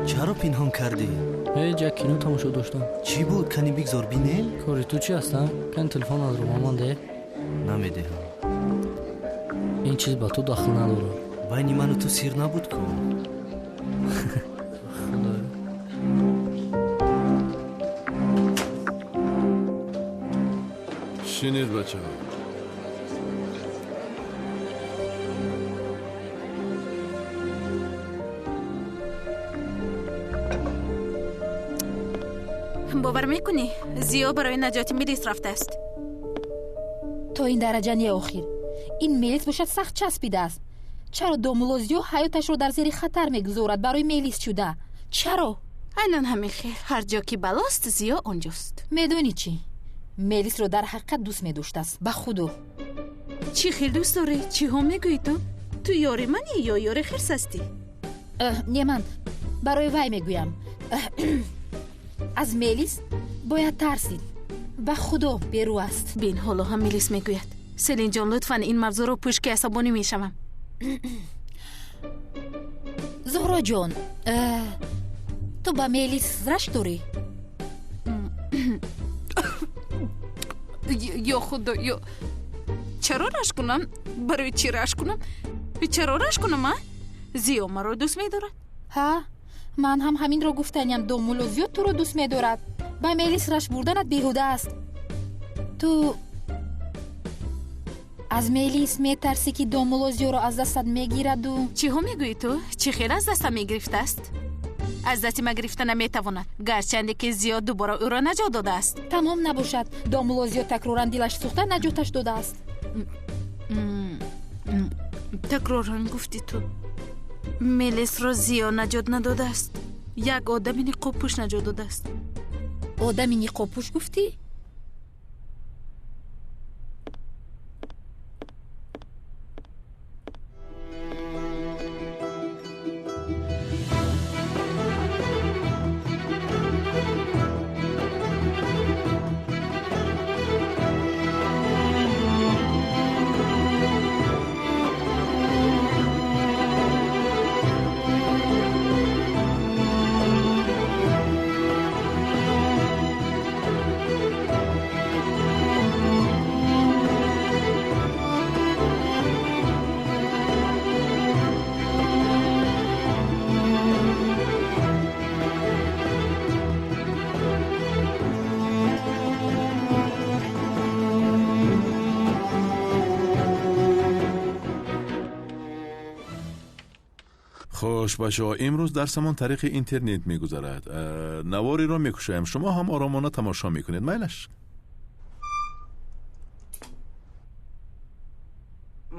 Чаро пинҳон кардӣ? Ҳеҷ, як кино тамошо доштам. Чӣ буд? Кани бигзор бинем. Кори ту чи аст, а? Кани телефон аз ба ман деҳ. Намедиҳам. Ин чиз ба ту дахл надорад. Байни ману ту сир набуд ку. Худоё. Шинед, бачаҳо. Бовар мекунӣ, Зиё барои наҷоти Мелис рафтааст. То ин дараҷа не, охир. Ин Мелис бошад, сахт часпидааст. Чаро домулло Зиё ҳаёташро дар зери хатар мегузорад барои Мелис шуда? Чаро? Айнан ҳамин хел. Ҳар ҷо ки балост, Зиё онҷост. Медонӣ чӣ? Мелисро дар ҳақиқат дӯст медоштааст, ба худо. Чӣ хел дӯст дорӣ? Чиҳо мегӯӣ ту? Ту ёри манӣ ё ёри хирс ҳастӣ? Не, ман барои вай мегӯям. Аз Мелис бояд тарсид, ба худо, берӯ аст. Бин, ҳоло ҳам Мелис мегӯяд. Селинҷон, лутфан ин мавзӯъро пӯш, ки асабонӣ мешавам. Зуҳроҷон, ту ба Мелис рашк дорӣ? Ё худо, ё, чаро рашк кунам? Барои чӣ рашк кунам? Чаро рашк кунам, а? Зиё маро дӯст медорад. Ҳа, ман ҳам ҳаминро гуфтаниям. Домулло Зиё туро дӯст медорад. Ба Мелис рашк бурданат беҳуда аст. Ту аз Мелис метарсӣ, ки домулло Зиёро аз дастат мегираду. Чиҳо мегӯӣ ту? Чӣ хел аз дастам мегирифтааст? Аз дасти ма гирифта наметавонад, гарчанде ки Зиё дубора ӯро наҷот додааст. Тамом набошад, домулло Зиё такроран дилаш сӯхта наҷоташ додааст. Такроран гуфтӣ ту. Мелисро Зиё наҷот надодааст, як одами ниқобпӯш наҷот додааст. Одами ниқобпӯш гуфтӣ? Хуш, бачаҳо, имрӯз дарсамон тариқи интернет мегузарад. Навориро мекушоем, шумо ҳам оромона тамошо мекунед, майлаш?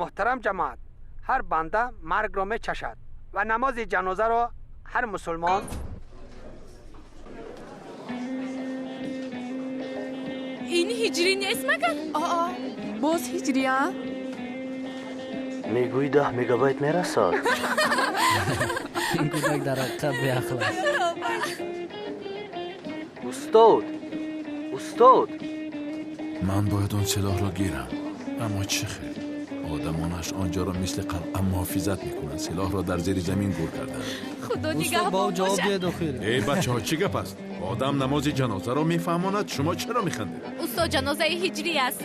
Муҳтарам ҷамоат, ҳар банда маргро мечашад ва намози ҷанозаро ҳар мусулмон Ин ҳиҷрӣ нест магар? Аа, боз ҳиҷрия? Мегӯӣ, 10 мегабайт мерасад? Ин кӯдак дар ҳақиқат беақл аст. Устод, устод. Ман бояд он силоҳро гирам, аммо чӣ хел? Одамонаш он ҷоро мисли қалъа муҳофизат мекунанд, силоҳро дар зери замин гур карданд. Худо Устод, ба ӯ нигаҳбон ҷавоб бошад. диҳед охир. Эй бачаҳо, чӣ гап аст? Одам намози ҷанозаро мефаҳмонад, шумо чаро механдед? Устод, ҷанозаи ҳиҷрӣ аст.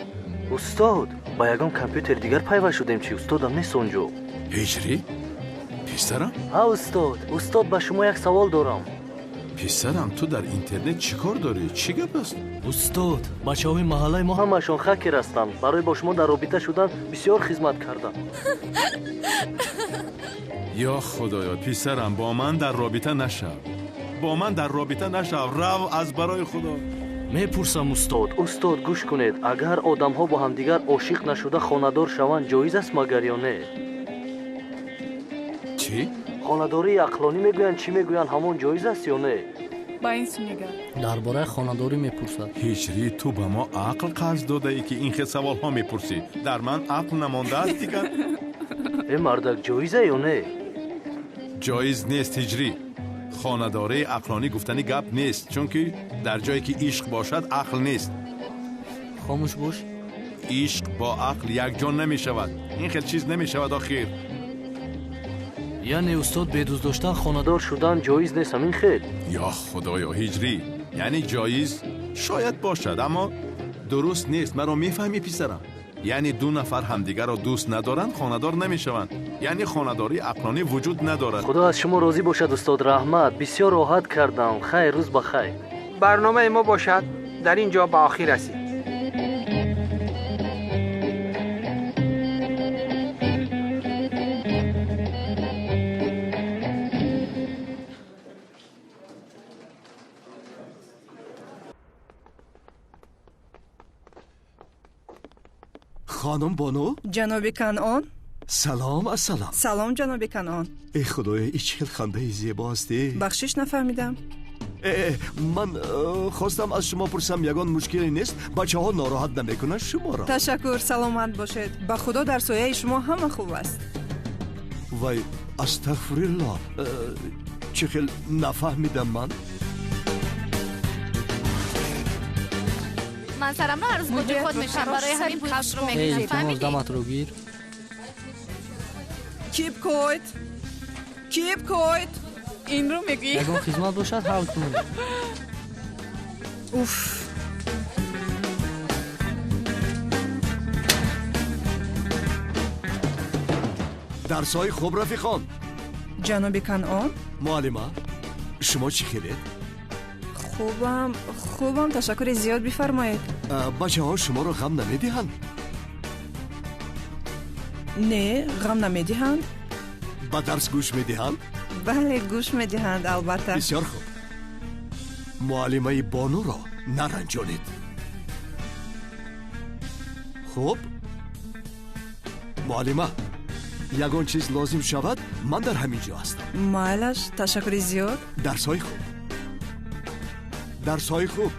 Устод, ба ягон компютери дигар пайваст шудем чӣ? Устодам нест он ҷо. Ҳиҷрӣ, писарам? Ҳа, устод. Устод, ба шумо як савол дорам. Писарам, ту дар интернет чӣ кор дорӣ? Чӣ гап аст? Устод, бачаҳои маҳаллаи мо ҳамашон хакер ҳастанд. Барои бо шумо дар робита шудан бисёр хизмат кардам. Ё худоё, писарам, бо ман дар робита нашав, бо ман дар робита нашав, рав, аз барои худо. Мепурсам, устод. Устод, гӯш кунед, агар одамҳо бо ҳамдигар ошиқ нашуда хонадор шаванд, ҷоиз аст магар ё не? Чӣ? Хонадории ақлонӣ мегӯянд, чӣ мегӯянд, ҳамон ҷоиз аст ё не? Ба ин су нигар. Дар бораи хонадорӣ мепурсад. Ҳиҷрӣ, ту ба мо ақл қарз додаӣ, ки ин хел саволҳо мепурсӣ? Дар ман ақл намондааст дигар. Э, мардак, ҷоиза ё не? Ҷоиз нест, Ҳиҷрӣ. Хонадории ақлонӣ гуфтани гап нест, чунки дар ҷое ки ишқ бошад, ақл нест. Хомӯш бош. Ишқ бо ақл якҷо намешавад, ин хел чиз намешавад охир. Яъне устод, бе дӯст доштан хонадор шудан ҷоиз нест, ҳамин хел? Ё худоё, ҳиҷрӣ, яъне ҷоиз шояд бошад, аммо дуруст нест. Маро мефаҳмӣ, писарам? Яъне ду нафар ҳамдигарро дӯст надоранд, хонадор намешаванд. Яъне хонадории ақлонӣ вуҷуд надорад. Худо аз шумо розӣ бошад, устод, раҳмат. Бисёр роҳат кардам. Хайр, рӯз ба хайр. Барномаи мо бошад дар ин ҷо ба охир расид. Хонум Бону? Ҷаноби Канъон? Салом, ассалом. Салом, ҷаноби Канъон. Эй худоё, ин чӣ хел хандаи зебо ҳастӣ. Бахшиш, нафаҳмидам. Ман хостам аз шумо пурсам, ягон мушкиле нест? Бачаҳо нороҳат намекунанд шуморо? Ташаккур, саломат бошед. Ба худо, дар сояи шумо ҳама хуб аст. Вай, астағфирулло, чӣ хел нафаҳмидам ман? Ман сарамро ҳар рӯз бо ҷои худ мешавам, барои ҳамин пулашро мегирам. Илтимос, даматро гир. Keep quiet. Keep quiet. Инро мегӯӣ? Ягон хизмат бошад, ҳал кун. Уф. Дарсҳои хуб, рафиқон. Ҷаноби Канъон? Муаллима, шумо чӣ хелед? Хубам, хубам, ташаккури зиёд, бифармоед. Бачаҳо шуморо ғам намедиҳанд? Не, ғам намедиҳанд. Ба дарс гӯш медиҳанд? Бале, гӯш медиҳанд, албатта. Бисёр хуб. Муаллимаи Бонуро наранҷонед. Хуб, муаллима, ягон чиз лозим шавад, ман дар ҳамин ҷо ҳастам. Майлаш, ташаккури зиёд. Дарсҳои хуб. Дарсҳои хуб.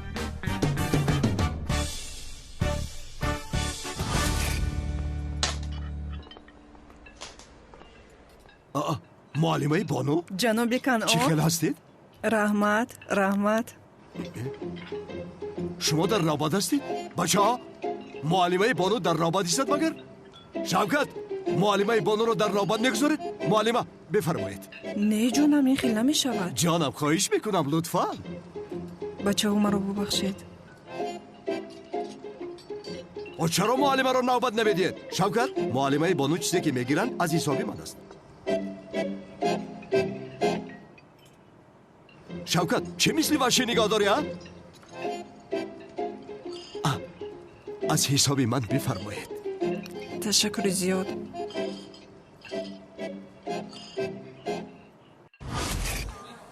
Муаллимаи Бону? Ҷаноби Канъон? Чӣ хел ҳастед? Раҳмат, раҳмат. Шумо дар навбат ҳастед? Бачаҳо, муаллимаи Бону дар навбат истад магар? Шавкат, муаллимаи Бонуро дар навбат мегузоред? Муаллима, бифармоед. Не, ҷонам, ин хел намешавад. Ҷонам, хоҳиш мекунам, лутфан. Бачаҳо, маро бубахшед. Чаро муаллимаро навбат намедиҳед? Шавкат, муаллимаи Бону чизе ки мегиранд, аз ҳисоби ман аст. Шавкат, чӣ мисли ваҳшӣ нигоҳ дорӣ, а? Аз ҳисоби ман бифармоед. Ташаккури зиёд.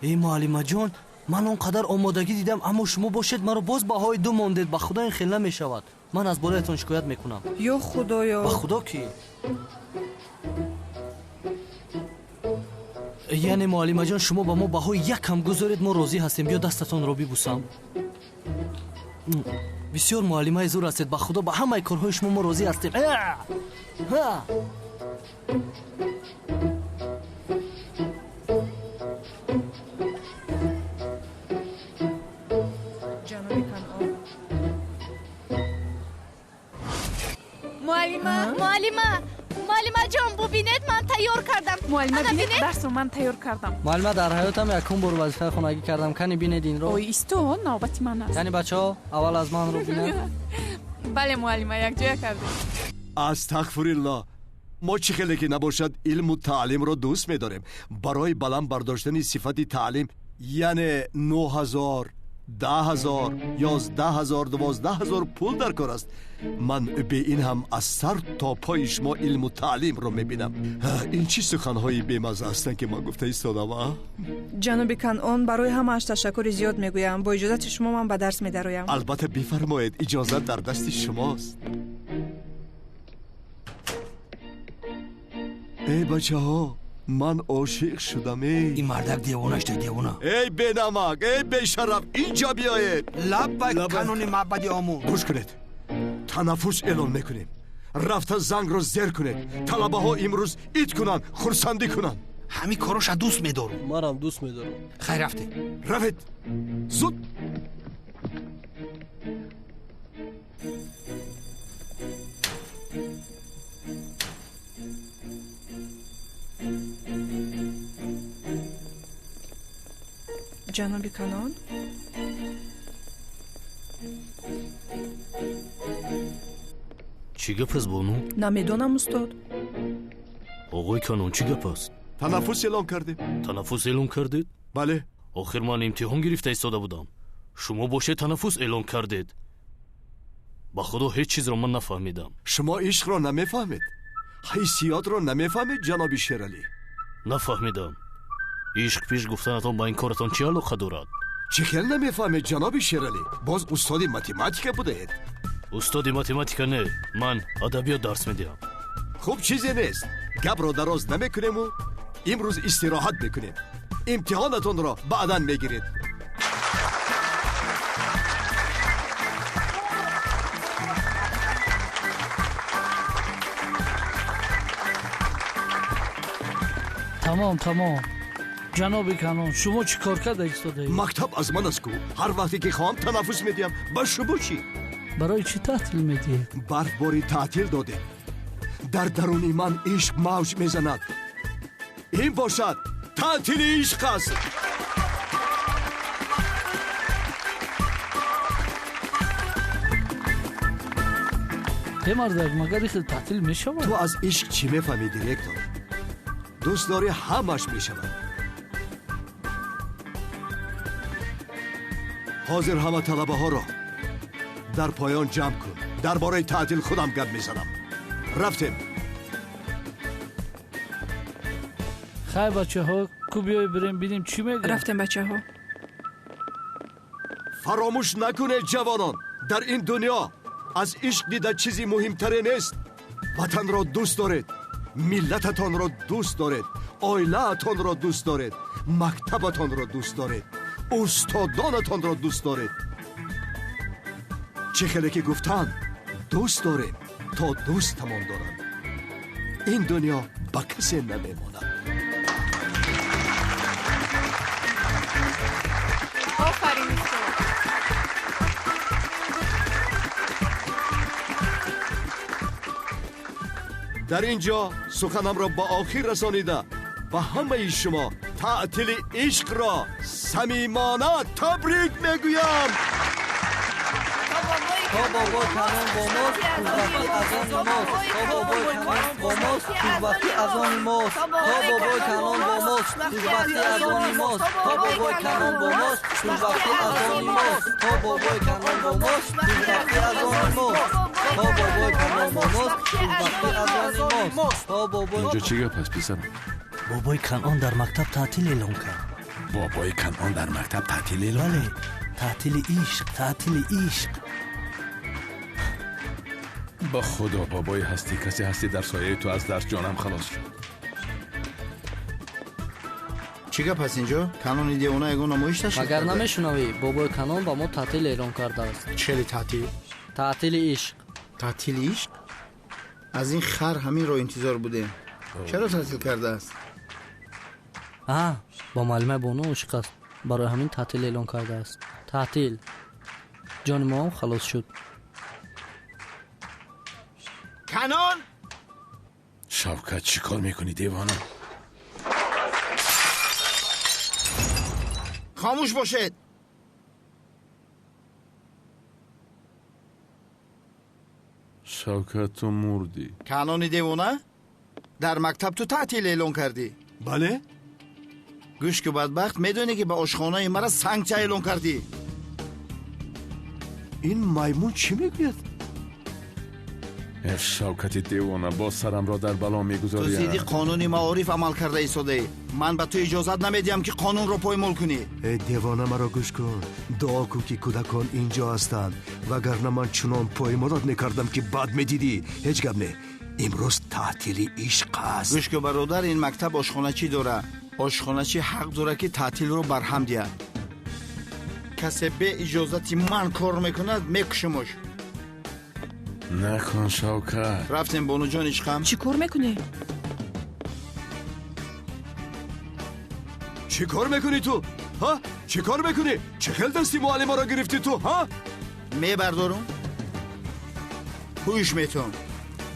Эй муаллимаҷон, ман он қадар омодагӣ дидам, аммо шумо бошед маро боз баҳои ду мондед. Ба худо, ин хел намешавад. Ман аз болоятон шикоят мекунам. Ё худоё! Ба худо ки. Яъне муаллимаҷон, шумо ба мо баҳои як ҳам гузоред, мо розӣ ҳастем. Биё дастатонро бибусам. Бисёр муаллимаи зур ҳастед. Ба худо, ба ҳамаи корҳои шумо мо розӣ ҳастем. Муаллима, муаллима, муаллимаҷон, бубинед, ман тайёр кардам. Муаллима, бинед, дарсро ман тайёр кардам. Муаллима, дар ҳаётам якум бор вазифаи хонагӣ кардам. Кани бинед инро. Ой, исто, навбати ман аст. Яъне бачаҳо, аввал аз манро бинед. Бале, муаллима, якҷоя кардем. Астағфирулло, мо чӣ хеле ки набошад, илму таълимро дӯст медорем. Барои баланд бардоштани сифати таълим, яъне 9000, 10,000, 11,000, 12,000 пул дар кор аст. Ман бе ин ҳам аз сар то пои шумо илму таълимро мебинам. Ин чӣ суханҳои бемазза ҳастанд, ки ман гуфта истодам, а? Ҷаноби Канъон, барои ҳамааш ташаккури зиёд мегӯям. Бо иҷозати шумо ман ба дарс медароям. Албатта, бифармоед, иҷозат дар дасти шумост. Эй бачаҳо, ман ошиқ шудам. Эй ин мардак девона шуда, девона. Эй бенамак, эй бешараф, инҷо биёед. Лаббай, канони маъбади омӯ. Гӯш кунед, танаффус эълон мекунем. Рафта зангро зер кунед. Талабаҳо имрӯз ид кунанд, хурсандӣ кунанд. Ҳамин короша дӯст медорам. Манам дӯст медорам. Хайр, рафтем. Равед, зуд. Ҷаноби Канон? Чӣ гап аст, бону? Намедонам, устод. Оғои Канон, чӣ гап аст? Танаффус эълон кардем. Танаффус эълон кардед? Бале. Охир ман имтиҳон гирифта истода будам. Шумо бошед танаффус эълон кардед. Ба худо ҳеҷ чизро ман нафаҳмидам. Шумо ишқро намефаҳмед, ҳиссиётро намефаҳмед, ҷаноби Шералӣ. Нафаҳмидам. Ишқ пеш гуфтанатон ба ин коратон чӣ алоқа дорад? Чӣ хел намефаҳмед, ҷаноби Шералӣ? Боз устоди математика будаед. Устоди математика не, ман адабиёт дарс медиҳам. Хуб, чизе нест. Гапро дароз намекунему имрӯз истироҳат мекунем. Имтиҳонатонро баъдан мегиред. Тамом, тамом. Ҷаноби Канон, шумо чӣ кор карда истодаед? Мактаб аз ман аст ку. Ҳар вақте ки хоҳам танаффус медиҳам. Ба шумо чӣ? Барои чӣ таътил медиҳед? Барф бори таътил додем. Дар даруни ман ишқ мавҷ мезанад. Ин бошад таътили ишқ аст. Э мардак, магар ин хел таътил мешавад? Ту аз ишқ чӣ мефаҳмӣ, директор? Дӯст дорӣ, ҳамаш мешавад. Ҳозир ҳама талабаҳоро дар поён ҷамъ кун. Дар бораи таътил худам гап мезанам. Рафтем. Хай, бачаҳо, ку биёй бирем бинем чӣ мегӯяд. Рафтем, бачаҳо. Фаромӯш накунед, ҷавонон, дар ин дунё аз ишқ дида чизи муҳимтаре нест. Ватанро дӯст доред, миллататонро дӯст доред, оилаатонро дӯст доред, мактабатонро дӯст доред, устодонатонро дӯст доред. Чӣ хеле ки гуфтанд, дӯст дорем то дӯстамон доранд. Ин дунё ба касе намемонад. Офарин, устод. Дар ин ҷо суханамро ба охир расонида ба ҳамаи шумо таътили ишқро самимона табрик мегӯям. То бобои Канон бо мост, хушбахтӣ аз они мост. То бобои Канон бо мост, хушбахтӣ аз они мост. То бобои Канон бо мост, хушбахтӣ аз они мост. То бобои Канон бо мост, хушбахтӣ аз они мост. То бобои Канон бо мост, хушбахтӣ аз они мост. То бобои Канон бо мост, хушбахтӣ аз они мост. То бобои Инҷо чӣ гап аст, писарам? Бобои Канон дар мактаб таътил эълон кард. Бобои Канон дар мактаб таътил эълон Бале, таътили ишқ, таътили ишқ. Ба худо, бобои ҳастӣ, касе ҳастӣ, дар сояи ту аз дарс ҷонам халос шуд. Чӣ гап аст инҷо? Канони девона ягон намоиш ташкил Магар карда? намешунавӣ, бобои Канон ба мо таътил эълон кардааст. Чӣ хеле таътил? Таътили ишқ. Таътили ишқ? Аз ин хар ҳаминро интизор будем. Чаро таътил кардааст? А, бо муаллимаи бону ошиқ аст. Барои ҳамин таътил эълон кардааст. Таътил. Ҷони моам халос шуд. Канон! Шавкат, чӣ кор мекунӣ, девона? Хомӯш бошед! Шавкат, ту мурдӣ. Канони девона? Дар мактаб ту таътил эълон кардӣ? Бале. Гӯш ку, бадбахт, медонӣ ки ба ошхонаи мара санксия эълон кардӣ? Ин маймун чӣ мегӯяд? Э, Шавкати девона, боз сарамро дар бало Ту мегузорӣ. зидди қонуни маориф амал карда истодаӣ. Ман ба ту иҷозат намедиҳам, ки қонунро поймол кунӣ. Э девона, маро гӯш кун. Дуо кун, ки кӯдакон инҷо ҳастанд, вагарна ман чунон поймолат мекардам, ки бад медидӣ. Ҳеҷ гап не, имрӯз таътили ишқ аст. Гӯш ку, бародар, ин мактаб ошхоначӣ дора. Ошхоначӣ ҳақ дорад, ки таътилро барҳам диҳад. Касе бе иҷозати ман кор мекунад, мекушимуш. Накун, Шавкат. Рафтем, бонуҷон ишқам. Чӣ кор мекунӣ? Чӣ кор мекунӣ ту, ҳа? Чӣ кор мекунӣ? Чӣ хел дасти муаллимаро гирифтӣ ту, ҳа? Мебардорум, ҳуш метум,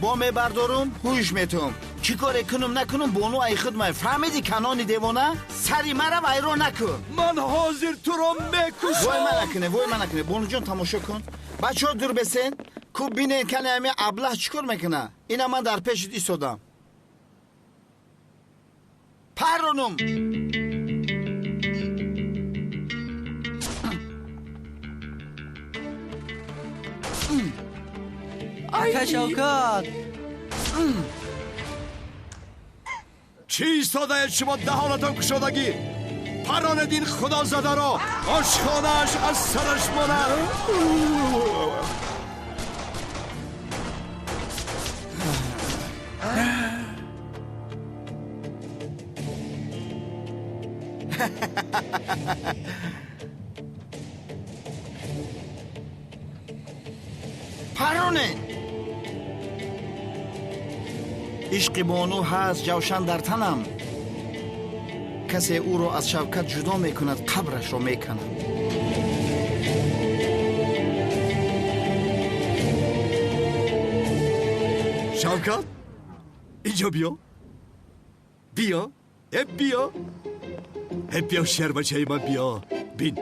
бо мебардорум, ҳуш метум. Чӣ коре кунам накунам, бону ай худ май. Фаҳмидӣ, Канони девона? Сари мара вайрон накун. Ман ҳозир туро мекушам. Вой ма накуне, вой ма накуне. Бонуҷон, тамошо кун. Бачаҳо, дур бесен. Ку бинен, кане ами аблаҳ чӣ кор мекуна. Ина ман дар пешит истодам. Парронум. Ака Шавкат! Чӣ истодаед шумо даҳонатон кушодагӣ? Паронед ин худозадаро, ошхонааш аз сараш монад. Парронен. Ишқи бону ҳаст ҷавшан дар танам. Касе ӯро аз Шавкат ҷудо мекунад, қабрашро меканам. Шавкат, инҷо биё. Биё, э биё. Э биё, шербачаи ман, биё. Бин,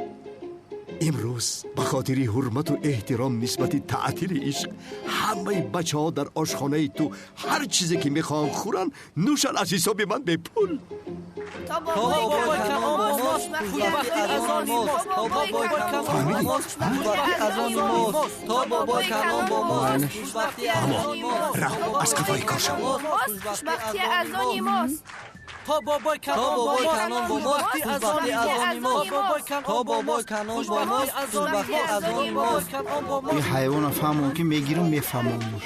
имрӯз ба хотири ҳурмату эҳтиром нисбати таътили ишқ ҳамаи бачаҳо дар ошхонаи ту ҳар чизе ки мехоҳанд хӯранд, нӯшанд аз ҳисоби ман бепул. То бобои Канон бо мост, хушбахтӣ аз они мост. То бобои Канон бо мост, хушбахтӣ аз они мост. То бобои Канон бо мост, хушбахтӣ аз они мост. Рав, аз қафои кор шав. Хушбахтӣ аз они мост. То бобои Канон бо мост, хушбахтӣ аз они мост. То бобои Канон бо мост, хушбахтӣ аз они мост. Ин ҳайвона фаҳмон, ки мегирум, мефаҳмонмуш.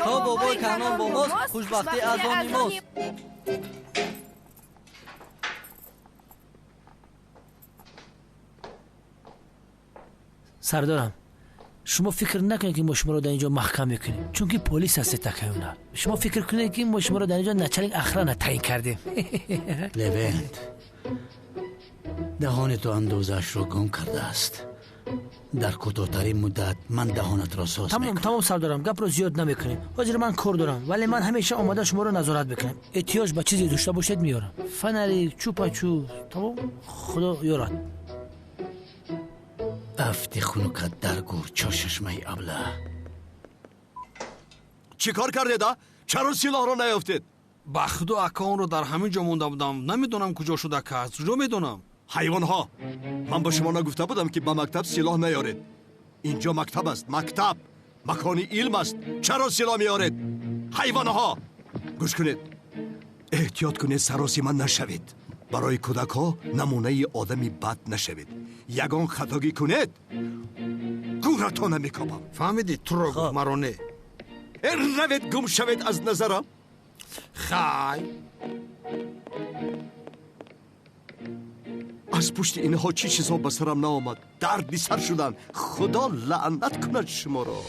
То бобои Канон бо мост, хушбахтӣ аз они мост. Сардорам, шумо фикр накунед, ки мо шуморо дар ин ҷо маҳкам мекунем, чунки полис ҳастед, такаюна. Шумо фикр кунед, ки мо шуморо дар ин ҷо начальник охрана таъин кардем. Левент, даҳони ту андозаашро гум кардааст. Дар кӯтоҳтарин муддат ман даҳонатро соз Тамом, мекунам. тамом, сардорам, гапро зиёд намекунем. Ҳозир ман кор дорам, вале ман ҳамеша омода шуморо назорат мекунам. Эҳтиёҷ ба чизе дошта бошед, меорам. Фонарик, чупачуп, тамом, худо ёрад. Афти хунукат дар гур, чорчашмаи аблаҳ. Чӣ кор кардед, а? Чаро силоҳро наёфтед? Ба худо, ака, онро дар ҳамин ҷо монда будам. Намедонам, куҷо шуд, ака, аз куҷо медонам? Ҳайвонҳо, ман ба шумо нагуфта будам, ки ба мактаб силоҳ наёред? Инҷо мактаб аст, мактаб макони илм аст. Чаро силоҳ меоред, ҳайвонҳо? Гӯш кунед, эҳтиёт кунед, саросима нашавед. Барои кӯдакҳо намунаи одами бад нашавед. Ягон хатогӣ кунед, гӯратона мекобам. Фаҳмидӣ? Туро гуфт, маро не. Э, равед, гум шавед аз назарам. Хай. Аз пушти инҳо чӣ чизҳо ба сарам наомад. Дарди сар шуданд. Худо лаънат кунад шуморо.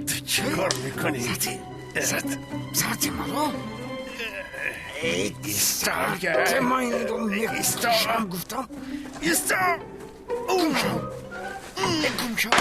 Ту чӣ кор мекунӣ? Сати маро ма инро мекушам, гуфтам. Исто! Гум шав, гум шав.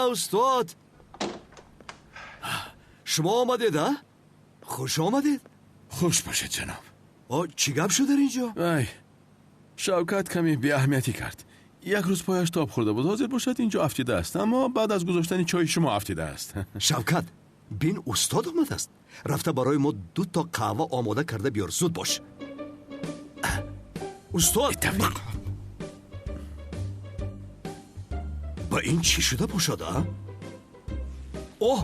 Устод, шумо омадед, а? Хуш омадед. Хуш бошед, ҷаноб. Чӣ гап шуд дар ин ҷо? Ай, Шавкат каме беаҳамиятӣ кард. Як рӯз пояш тоб хӯрда буд, ҳозир бошад ин ҷо афтидааст, аммо баъд аз гузоштани чойи шумо афтидааст. Шавкат, бин, устод омадааст. Рафта барои мо дуто қаҳва омода карда биёр, зуд бош. Устод, ба ин чӣ шуда бошад, а? Оҳ,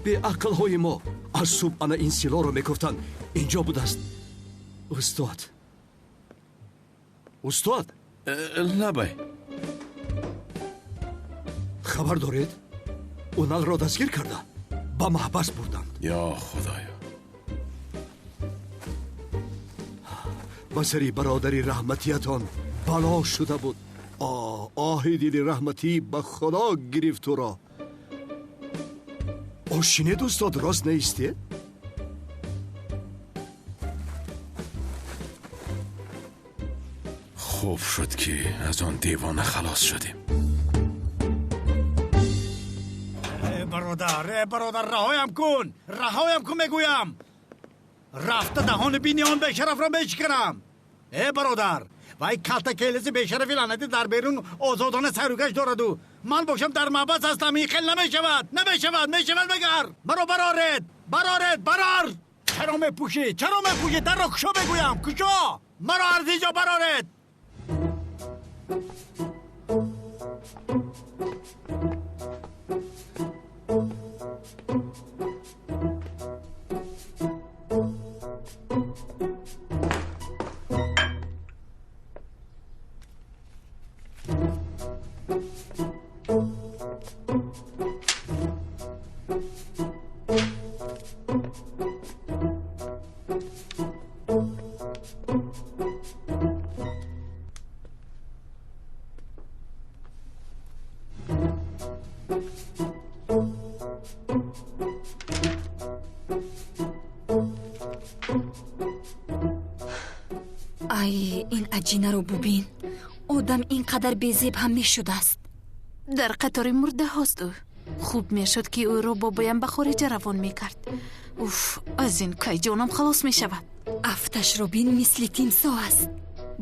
беақлҳои мо аз субҳ ана ин силоро мекуфтанд, ин ҷо будааст. Устод, устод. Лабай. Хабар доред, уналро дастгир карда ба маҳбас бурданд. Ё худоё! Ба сари бародари раҳматиятон бало шуда буд. Оҳи дили раҳматӣ ба худо гирифт ӯро. Ошинед, устод, рост наистед? Хуб шуд, ки аз он девона халос шудем. Бародар, э бародар, раҳоям кун, раҳоям кун, мегӯям. Рафта даҳони бини он бешарафро мешиканам. Э бародар, вай калта келиси бешарафи лаънатӣ дар берун озодона сайругашт дораду ман бошам дар маҳбас ҳастам. Ин хел намешавад, намешавад. Мешавад магар? Маро бароред, бароред, барор! Чаро мепӯшӣ, чаро мепӯшӣ? Дарро кушо, мегӯям, кушо! Маро аз ин ҷо бароред! Ай, ин аҷинаро бубин, одам ин қадар безеб ҳам мешудааст. Дар қатори мурдаҳост ӯ. Хуб мешуд, ки ӯро бобоям ба хориҷа равон мекард. Уф, аз ин кай ҷонам халос мешавад? Афташро бин, мисли тимсоҳ аст.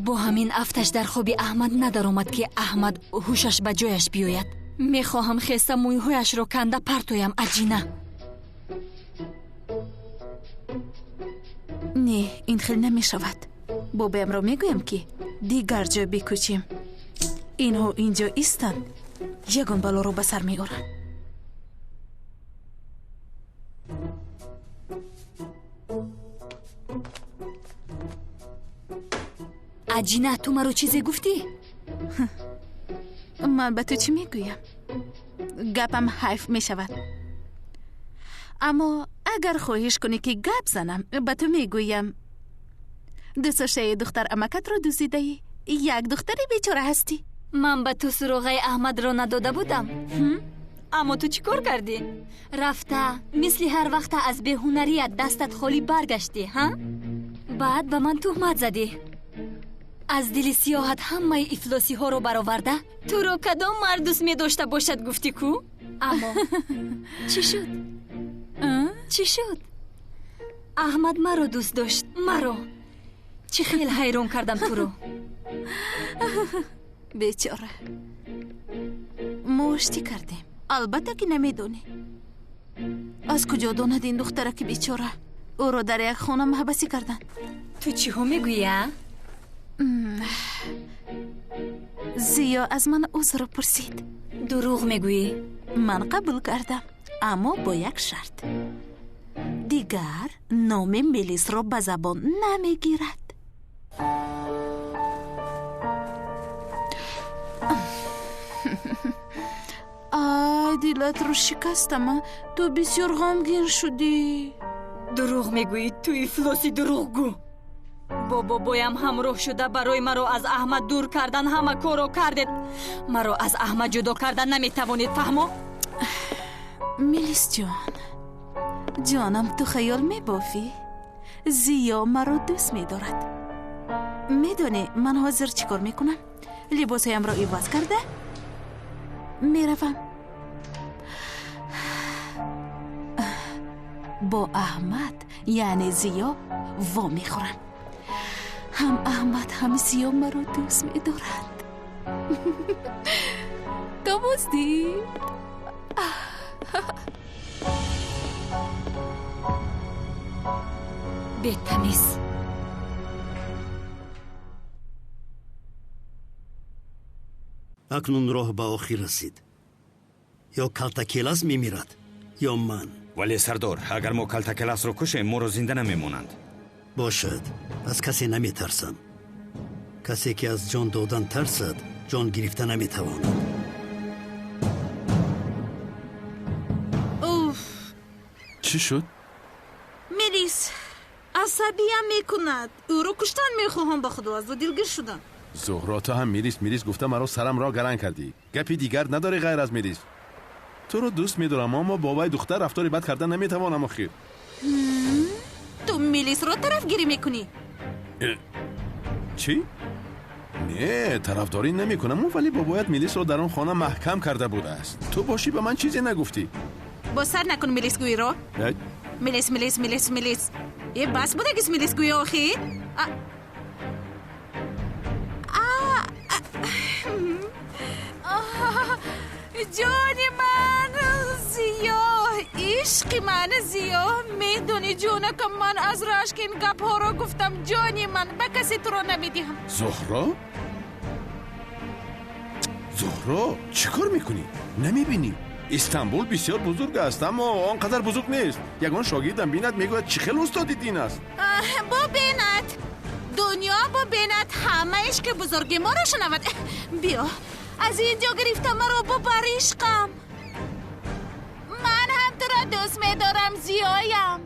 Бо ҳамин афташ дар хоби Аҳмад надаромад, ки Аҳмад ҳушаш ба ҷояш биёяд. Мехоҳам хеста мӯйҳояшро канда партоям. Аҷина. Не, ин хел намешавад. Бобоямро мегӯям, ки дигар ҷой бикӯчем. Инҳо ин ҷо истанд, ягон балоро ба сар меоранд. Аҷина, ту маро чизе гуфтӣ? Ман ба ту чӣ мегӯям? Гапам ҳайф мешавад. Аммо агар хоҳиш кунӣ, ки гап занам, ба ту мегӯям: дӯстдоштаи духтар амакатро дуздидаӣ, як духтари бечора ҳастӣ. Ман ба ту суроғаи Аҳмадро надода будам, аммо ту чӣ кор кардӣ? Рафта мисли ҳар вақта аз беҳунарият дастат холӣ баргаштӣ, ҳа? Баъд ба ман туҳмат задӣ. Аз дили сиёҳат ҳамаи ифлосиҳоро бароварда, туро кадом мард дӯст медошта бошад, гуфтӣ ку? Аммо чӣ шуд, чӣ шуд? Аҳмад маро дӯст дошт, маро. Чӣ хел ҳайрон кардам туро. Бечора, мо оштӣ кардем. Албатта, ки намедонӣ. Аз куҷо донад ин духтараки бечора? Ӯро дар як хона маҳбасӣ карданд. Ту чиҳо мегӯӣ, а? Зиё аз ман узр пурсид. Дурӯғ мегӯӣ. Ман қабул кардам, аммо бо як шарт: дигар номи Мелисро ба забон намегирад. Ай, дилатро шикастама. Ту бисёр ғамгин шудӣ. Дурӯғ мегӯӣ, ту ифлоси дурӯғгӯ. Бо бобоям ҳамроҳ шуда барои маро аз Аҳмад дур кардан ҳама корро кардед. Маро аз Аҳмад ҷудо кардан наметавонед, фаҳмо? Мелисҷон, ҷонам, ту хаёл мебофӣ. Зиё маро дӯст медорад. Медонӣ, ман ҳозир чӣ кор мекунам? Либосҳоямро иваз карда меравам. Бо Аҳмад, яъне Зиё, вомехӯрам. Ҳам Аҳмад, ҳам Зиё маро дӯст медоранд. То боздид. Бетамиз. Акнун роҳ ба охир расид. Ё Калтакелас мемирад, ё ман. Вале сардор, агар мо Калтакеласро кушем, моро зинда намемонанд. Бошад, аз касе наметарсам. Касе ки аз ҷон додан тарсад, ҷон гирифта наметавонад. Уф! Чӣ шуд? Мелис асабиям мекунад. Ӯро куштан мехоҳам, ба худо, аз ӯ дилгир шудам. Зуҳро, ту ҳам Мелис Мелис гуфта маро сарамро гаранг кардӣ. Гапи дигар надорӣ ғайр аз Мелис. Туро дӯст медорам, аммо бо вай духтар рафтори бад карда наметавонам охир. Ту Мелисро тарафгирӣ мекунӣ? Чӣ? Не, тарафдорӣ намекунам, вале бобоят Мелисро дар он хона маҳкам карда будааст. Ту бошӣ ба ман чизе нагуфтӣ. Боз сар накун Мелисгӯиро. Мелис, Мелис, Мелис, Мелис. Е, бас будагис Мелисгӯи охир? Ҷони ман Зиё, ишқи ман Зиё, медонӣ ҷонакам, ман аз рашк ин гапҳоро гуфтам. Ҷони ман, ба касе туро намедиҳам. Зуҳро? Зуҳро, чӣ кор мекунӣ? Намебинӣ? Истанбул бисёр бузург аст, аммо он қадар бузург нест. Ягон шогирдам бинад, мегӯяд, чӣ хел устоди дин аст. Бубинад, дунё бубинад, ҳама ишқи бузурги моро шунавад. Биё, аз ин ҷо гирифта маро бубар, ишқам. Ман ҳам туро дӯст медорам, Зиёям.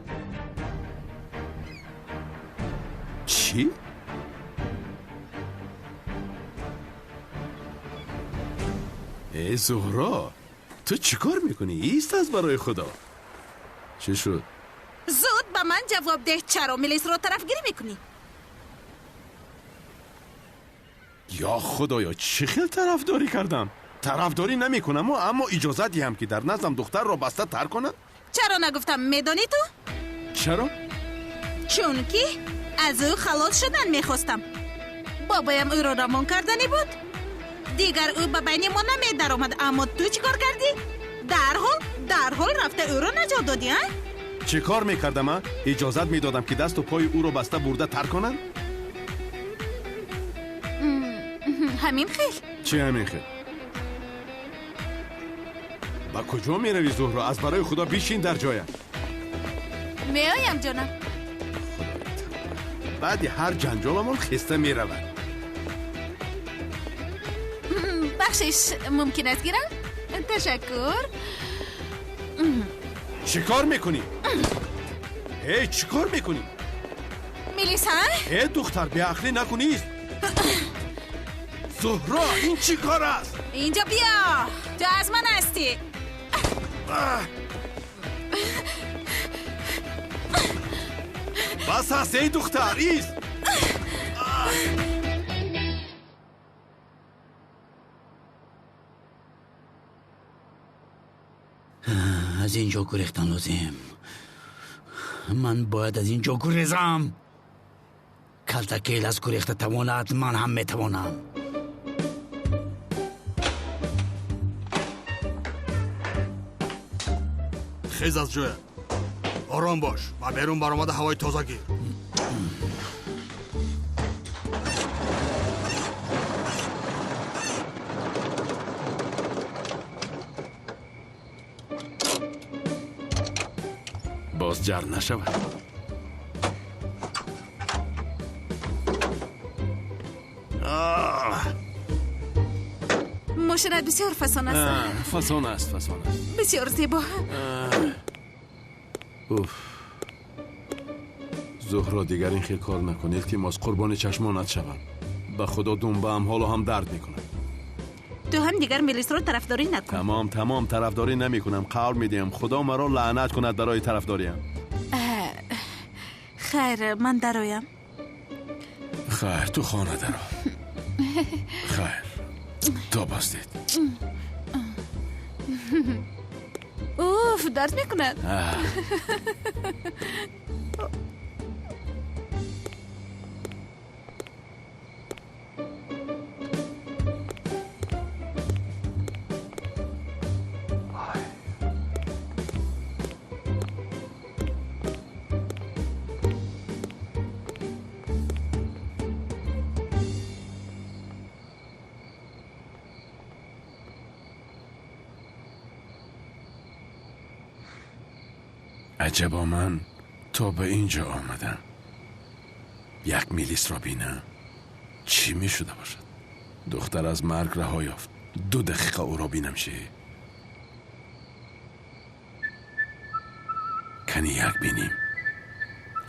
Чӣ? Э, Зуҳро, ту чӣ кор мекунӣ? Ист аз барои худо. Чӣ шуд? Зуд ба ман ҷавоб деҳ, чаро Мелисро тарафгирӣ мекунӣ? Ё худоё, чӣ хел тарафдорӣ кардам? Тарафдорӣ намекунам, аммо иҷозат диҳам, ки дар наздам духтарро баста тар конанд? Чаро нагуфтам, медонӣ ту? Чаро? Чунки аз ӯ халос шудан мехостам. Бобоям ӯро равон карданӣ буд. Дигар ӯ ба байни мо намедаромад, аммо ту чӣ кор кардӣ? Дарҳол рафта ӯро наҷот додӣ, а? Чӣ кор мекардам, а? Иҷозат медодам, ки дасту пои ӯро баста бурда тар конанд? Ҳамин хел. Чӣ ҳамин хел? Ба куҷо меравӣ, Зуҳро? Аз барои худо бишин дар ҷоят. Меоям, ҷонам. Баъди ҳар ҷанҷоламон хеста меравад. Бахшиш, мумкин аст гирам? Ташаккур. Чӣ кор мекунӣ? Эй, чӣ кор мекунӣ? Мелис, ҳа? Э, духтар, беақлӣ накунист. Зуҳро, ин чӣ кор аст? Инҷо биё, ту аз ман ҳастӣ. Бас аст, эй духтар, ист. Аз ин ҷо гурехтан лозим. Ман бояд аз ин ҷо гурезам. Калтакелас гурехта тавонад, ман ҳам метавонам. Хез аз ҷоя. Ором бош ва берун баромада ҳавои тоза гир. Боз ҷар нашавад. Мошинат бисёр фасон аст. Фасон аст, фасон аст. Бисёр зебо. Уф. Зуҳро, дигар ин хел кор накун, илтимос, қурбони чашмонат шавам. Ба худо думбаам ҳоло ҳам дард мекунад. Ту ҳам дигар Мелисро тарафдорӣ накун. Тамом, тамом, тарафдорӣ намекунам, қавл медиҳам. Худо маро лаънат кунад барои тарафдориам. Хайр, ман дароям. Хайр, ту хона даро. Хайр, то боздид. Уф, дард мекунад. Аҷабо, ман то ба ин ҷо омадам, як милисро бинам, чӣ мешуда бошад? Духтар аз марг раҳо ёфт, 2 дақиқа ӯро бинам, чӣ? Кани як бинем.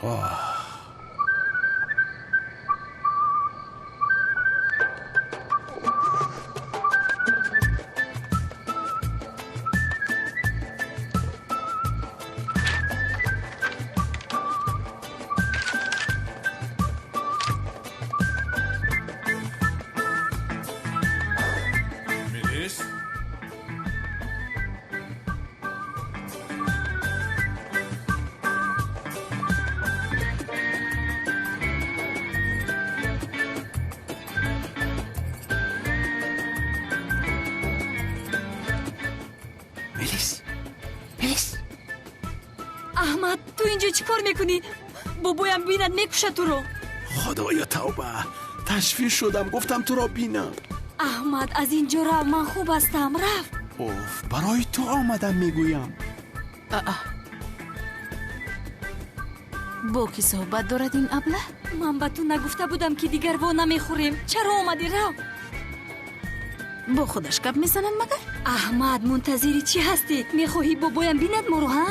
Оҳ, Аҳмад, ту инҷо чӣ кор мекунӣ? Бобоям бинад, мекушад туро. Худоё, тавба, ташвиш шудам, гуфтам туро бинам. Аҳмад, аз ин ҷо рав, ман хуб ҳастам, рав. Оф, барои ту омадам, мегӯям. Бо кӣ суҳбат дорад ин аблаҳ? Ман ба ту нагуфта будам, ки дигар во намехӯрем. Чаро омадӣ? Рав. Бо худаш гап мезанад магар? Аҳмад, мунтазири чӣ ҳастӣ? Мехоҳӣ бобоям бинад моро, ҳа?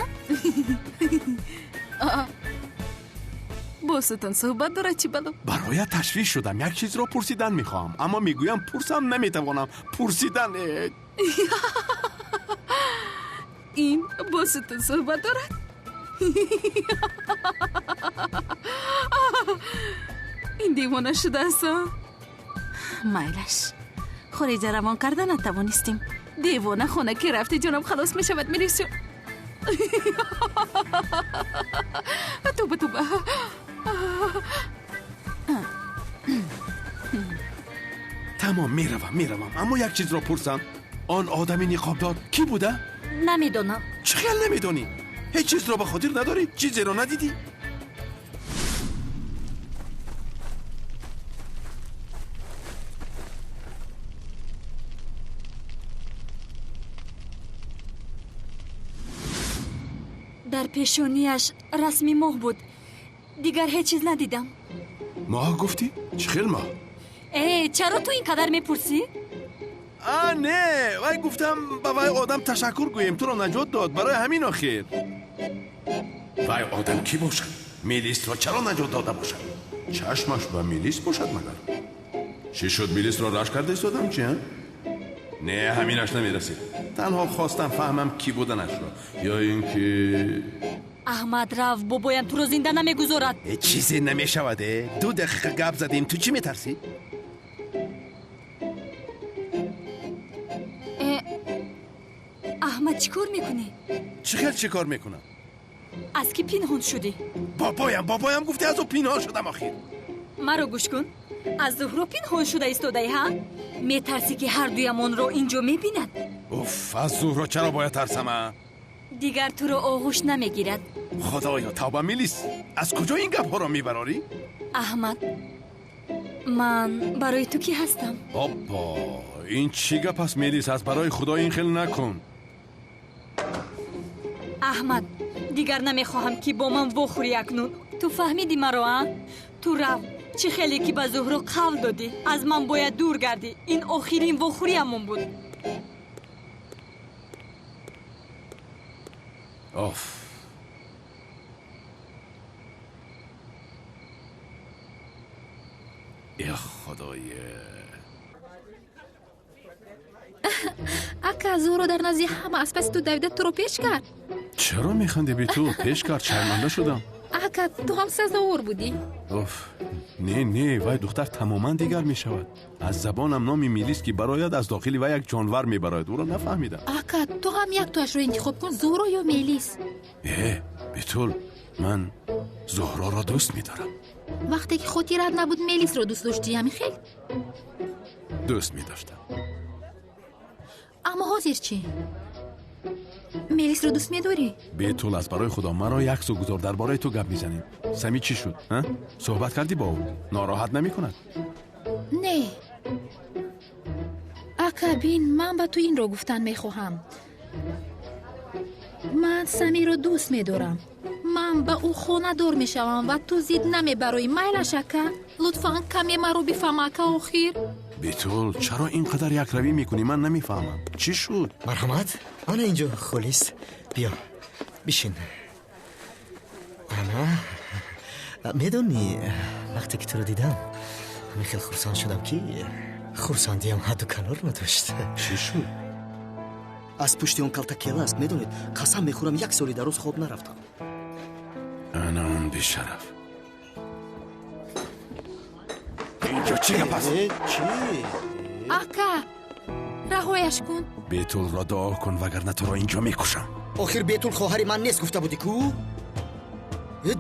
Бо сутун суҳбат дорад, чӣ бало? Бароят ташвиш шудам, як чизро пурсидан мехоҳам, аммо мегӯям пурсам наметавонам. Пурсидан. Ин бо сутун суҳбат дорад? Ин девона шудааст. Майлаш, хориҷа равон карда натавонистем. Девона хона ки рафти, ҷонам халос мешавад. Милисё, туба, туба. Тамом, меравам, меравам, аммо як чизро пурсам. Он одами ниқобдор кӣ буда? Намедонам. Чӣ хел намедонӣ? Ҳеҷ чизро ба хотир надорӣ? Чизеро надидӣ? Дар пешонияш расми моҳ буд, дигар ҳеҷ чиз надидам. Моҳ гуфтӣ? Чӣ хел моҳ? Э, чаро ту ин қадар мепурсӣ? А, не, вай гуфтам ба вай одам ташаккур гӯем, туро наҷот дод, барои ҳамин охир. Вай одам кӣ бошад? Милисро чаро наҷот дода бошад? Чашмаш ба милис бошад магар? Чӣ шуд, милисро рашк карда истодам, чи? Не, ҳаминаш намерасид. Танҳо хостам фаҳмам кӣ буданашро. Ё ин ки Аҳмад, рав, бобоям туро зинда намегузорад. Чизе намешавад. 2 дақиқа гап задем, ту чӣ метарсӣ? Аҳмад, чӣ кор мекунӣ? Чӣ хел чӣ кор мекунам? Аз кӣ пинҳон шудӣ? Бобоям, бобоям гуфти, аз ӯ пинҳон шудам охир. Маро гӯш кун, аз Зуҳро пинҳон шуда истодаӣ, ҳа? Метарсӣ, ки ҳардуямонро ин ҷо мебинад? Уф, аз Зуҳро чаро бояд тарсам, а? Дигар туро оғӯш намегирад. Худоё, тавба, милис, аз куҷо ин гапҳоро мебарорӣ? Аҳмад, ман барои ту кӣ ҳастам? Оппо, ин чӣ гап аст, милис? Аз барои худо ин хел накун. Аҳмад, дигар намехоҳам, ки бо ман вохӯрӣ акнун. Ту фаҳмидӣ маро, а? Ту рав, чӣ хеле ки ба Зуҳро қавл додӣ, аз ман бояд дур гардӣ. Ин охирин вохӯриямон буд. Оф, э худоё. Ака, Зуҳро дар назди ҳама аз паси ту давида туро пеш кард. Чаро механдӣ, битул? Пеш кард, шарманда шудам. Ака, ту ҳам сазовор будӣ. Оф, не, не, вай духтар тамоман дигар мешавад. Аз забонам номи Мелис ки барояд, аз дохили вай як ҷонвар мебарояд. Ӯро нафаҳмидам. Ака, ту ҳам яктоашро интихоб кун, Зуҳро ё Мелис. Э, Бетул, ман Зуҳроро дӯст медорам. Вақте ки хотират набуд, Мелисро дӯст доштӣ, ҳамин хел? Дӯст медоштам. Аммо ҳозир чӣ? Мелисро дӯст медорӣ? Бетул, аз барои Худо маро як сӯ гузор, дар бораи ту гап мезанем. Сами чӣ шуд? Суҳбат кардӣ бо ӯ? Нороҳат намекунад? Не. Ака, бин, ман ба ту инро гуфтан мехоҳам. Ман Самиро дӯст медорам. Ман ба ӯ хонадор мешавам ва ту зид намебароӣ. Майлаш, ака? Лутфан каме маро бифаҳм, ака, охир. Бетул, чаро ин қадар якравӣ мекунӣ? Ман намефаҳмам. Чӣ шуд? Марҳамат, ана инҷо холист. Биё, бишин. Ана, медонӣ, вақте ки туро дидам, ҳамин хел хурсанд шудам, ки хурсандиам ҳадду канор надошт. Чӣ шуд? Аз пушти он калтакела аст, медонед, қасам мехӯрам, як соли дароз хоб нарафтам. Ана он бешараф. Инҷо чӣ гап аст? Чӣ? Ака, раҳояш кун. Бетулро дуо кун, вагарна туро инҷо мекушам. Охир Бетул хоҳари ман нест, гуфта будӣ ку?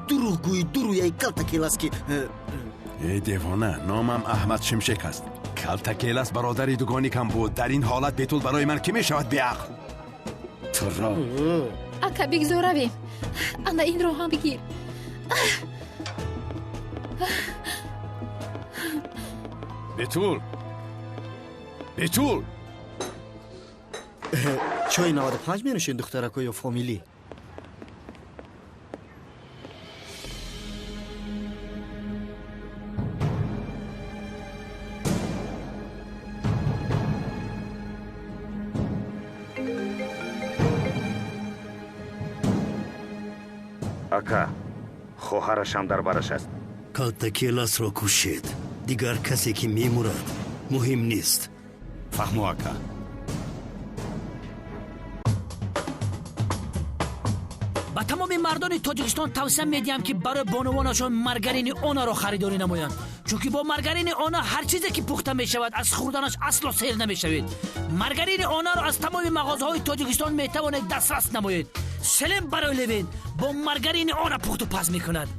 Дурӯғгӯи дурӯяи калтакелас ки. Э, девона, номам Аҳмад Шимшек аст. Калтакелас бародари дугоникам буд. Дар ин ҳолат Бетул барои ман кӣ мешавад, беақл? Туро. Ака, бигзор равем. Ана инро ҳам бигир. Бетул, Бетул. Чои 95 менӯшед, духтарако, ё фомилӣ? Ака, хоҳарашам дар бараш аст. Калтакеласро кушед. Дигар касе ки мемурад, муҳим нест. Фаҳмо, ака. Ба тамоми мардони Тоҷикистон тавсия медиҳам, ки барои бонувонашон маргарини Онаро харидорӣ намоянд, чунки бо маргарини Она ҳар чизе ки пухта мешавад, аз хӯрданаш асло сер намешавед. Маргарини Онаро аз тамоми мағозаҳои Тоҷикистон метавонед дастрас намоед. Селем барои Левин бо маргарини Она пухту паз мекунад.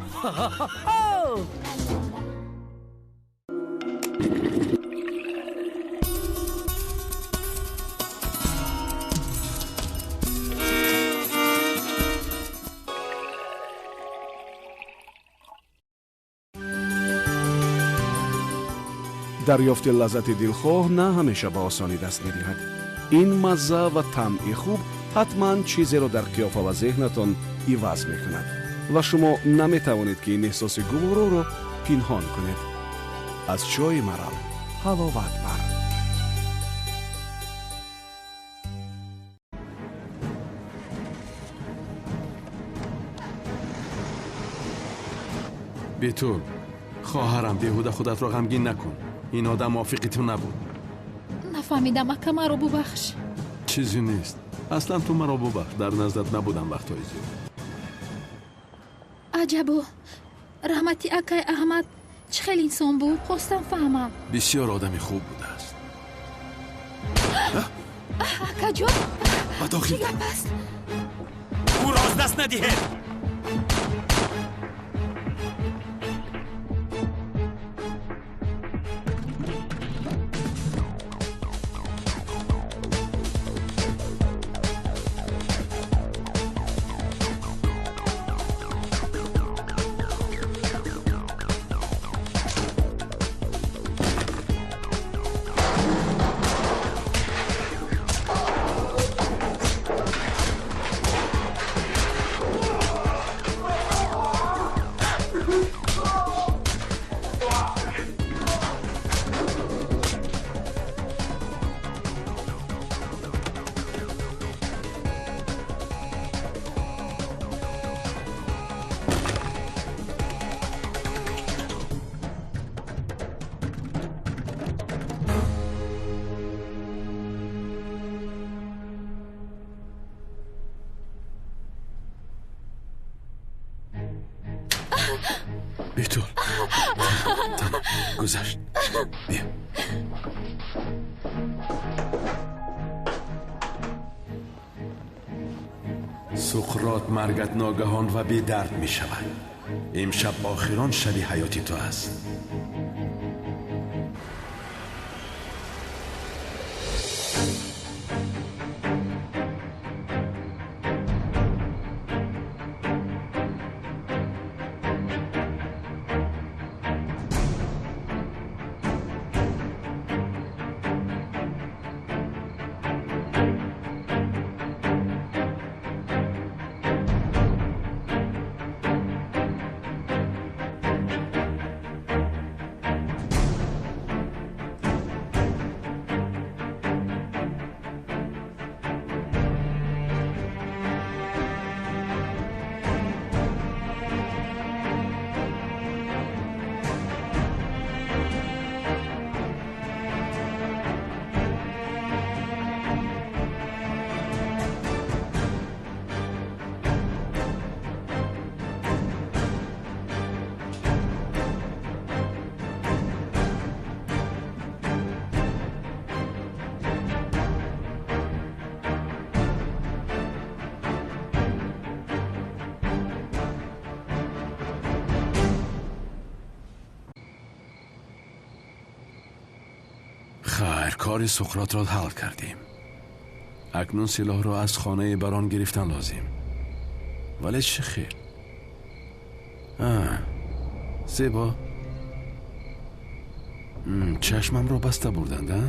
Дарёфти лаззати дилхоҳ на ҳамеша ба осонӣ даст медиҳад. Ин мазза ва тамъи хуб ҳатман чизеро дар қиёфа ва зеҳнатон иваз мекунад ва шумо наметавонед, ки ин эҳсоси гувороро пинҳон кунед. Аз чойи Марал ҳаловат бар. Бетул, хоҳарам, беҳуда худатро ғамгин накун. Ин одам мувофиқи ту набуд. Нафаҳмидам, ака, маро бубахш. Чизе нест. Аслан ту маро бубахш, дар наздат набудам вақтҳои зиёд. Аҷабо, раҳмати акай Аҳмад чӣ хел инсон буд? Хостам фаҳмам. Бисёр одами хуб будааст. Акаҷон, ба дохил чӣ гап аст? Ӯро аз даст надиҳед. Бетул, тамом, гузашт. Биё. Суқрот, маргат ногаҳон ва бедард мешавад. Имшаб охирон шаби ҳаёти ту аст. Хайр, кори Суқротро ҳал кардем. Акнун силоҳро аз хонаи барон гирифтан лозим. Вале чӣ хел? Зебо. Чашмамро баста бурданд, а?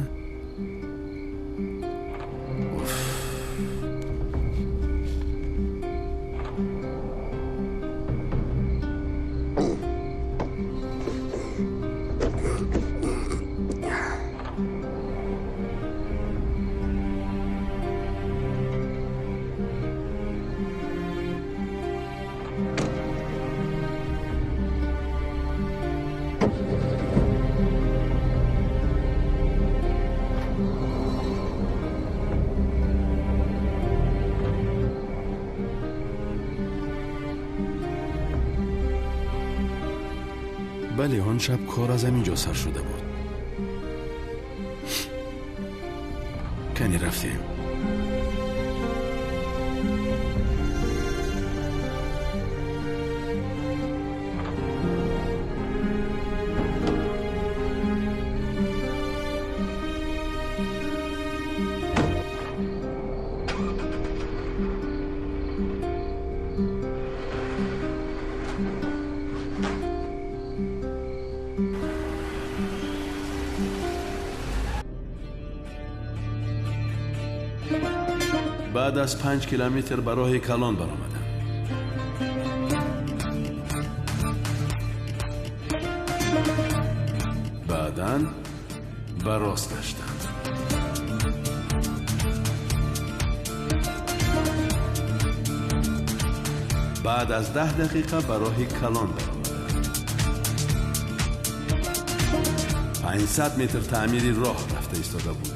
Бале, он шаб кор аз ҳамин ҷо сар шуда буд. Кани рафтем. Баъд аз 5 километр ба роҳи калон баромадам. Баъдан ба рост гаштам. Баъд аз 10 дақиқа ба роҳи калон баромадам. 500 метр таъмири роҳ рафта истода буд.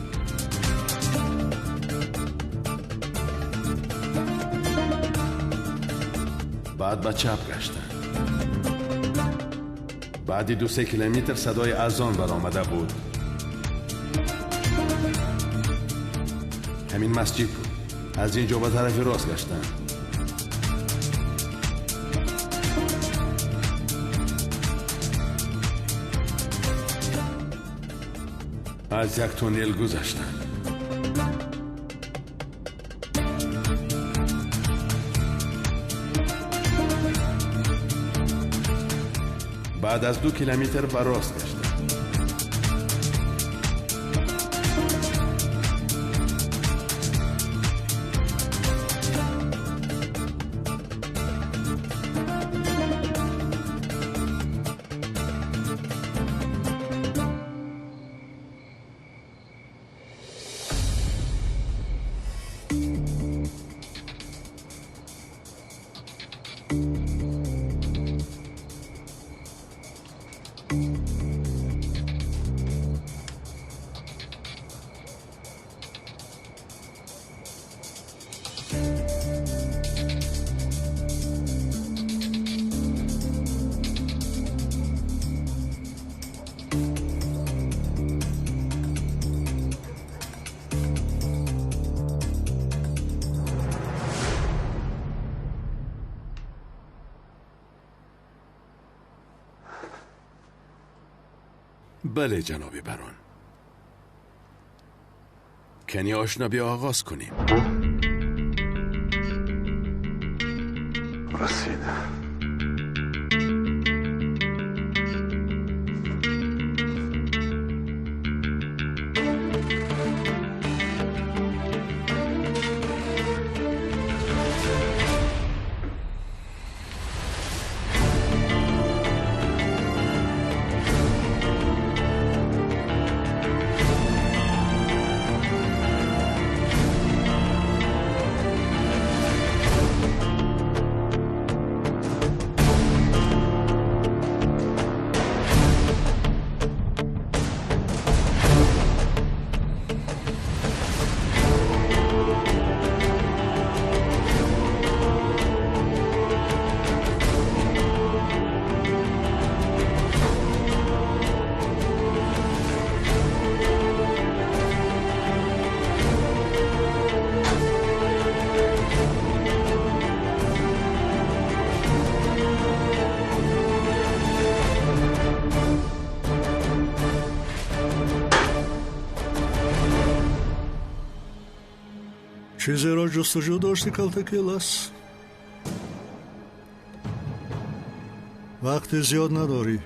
Баъд ба чап гаштам. Баъди 2-3 километр садои азон баромада буд. Ҳамин масҷид буд. Аз ин ҷо ба тарафи рост гаштам. Аз як туннел гузаштам. Баъд аз 2 километр ба рост гаштам. Бале, ҷаноби барон. Кани ошно, биё оғоз кунем. Расид. Чизеро ҷустуҷӯ дошти, Калтакелас? Вақти зиёд надорӣ.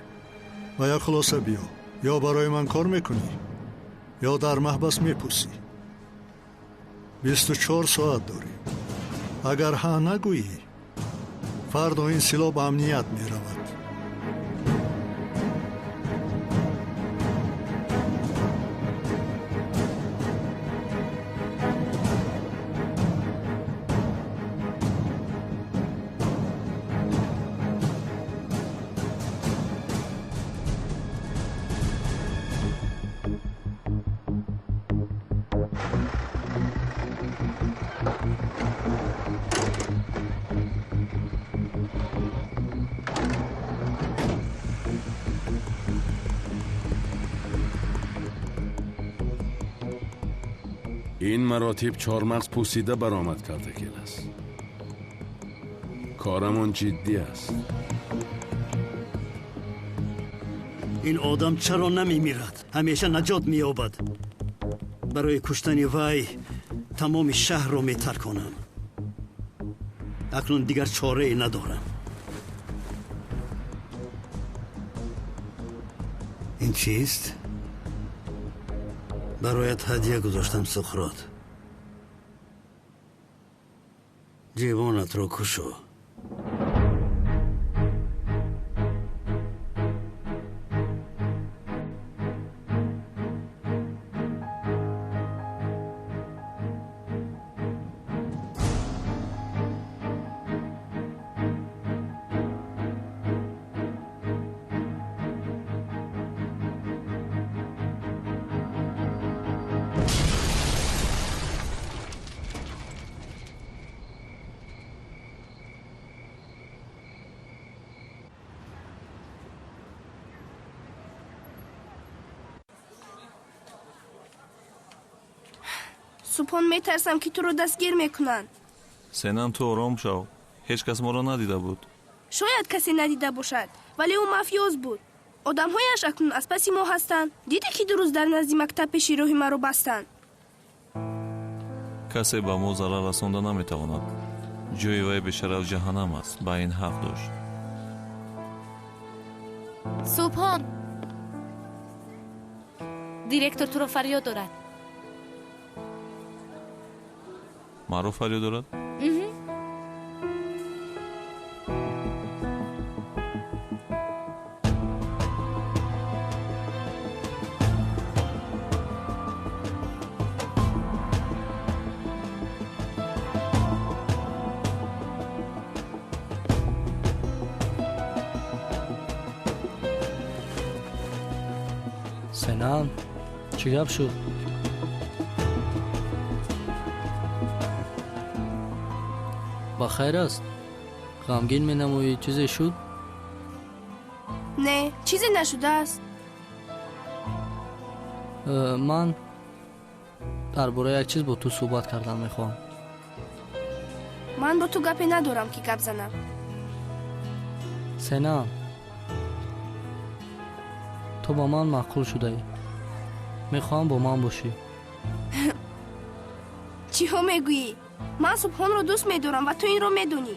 Ба як хулоса биё. Ё барои ман кор мекунӣ, ё дар маҳбас мепӯсӣ. 24 соат дорӣ. Агар ҳа нагӯӣ, фардо ин силоҳ ба амният меравад. Ин маротиб чормағз пӯсида баромад, Калтакелас. Корамон ҷиддӣ аст. Ин одам чаро намемирад? Ҳамеша наҷот меёбад. Барои куштани вай тамоми шаҳрро метарконам. Акнун дигар чорае надорам. Ин чист? Бароят ҳадя гузоштам, Суқрот. Ҷивонатро кушо. Субҳон, метарсам, ки туро дастгир мекунанд. Сенам, ту ором шав. Ҳеҷ кас моро надида буд. Шояд касе надида бошад, вале ӯ мафиёз буд. Одамҳояш акнун аз паси мо ҳастанд. Дидӣ, ки дурӯз дар назди мактаб пеши роҳи маро бастанд? Касе ба мо зарар расонда наметавонад. Ҷои вай бешараф ҷаҳаннам аст, ба ин ҳақ дошт. Субҳон, директор туро фарёд дорад. Маро фарёд дорад? Сенам, чӣ гап шуд? Ба хайр аст? Ғамгин менамоӣ, чизе шуд? Не, чизе нашудааст. Ман дар бораи як чиз бо ту суҳбат кардан мехоҳам. Ман бо ту гапе надорам, ки гап занам. Сенам, Ту ба ман маъқул шудаӣ. Мехоҳам бо ман бошӣ. Чиҳо мегӯӣ? Ман Субҳонро дӯст медорам ва ту инро медонӣ.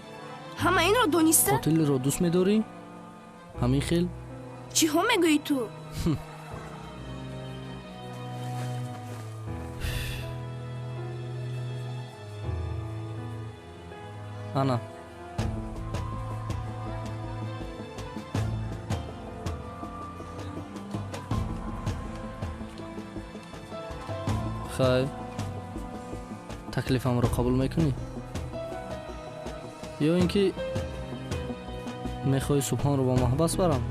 Ҳама инро дониста? Қотилро дӯст медорӣ? Ҳамин хел? Чиҳо мегӯӣ ту? Ана. Хайр, таклифамро қабул мекунӣ? Ё ин ки мехоҳӣ Субҳонро ба маҳбас барам?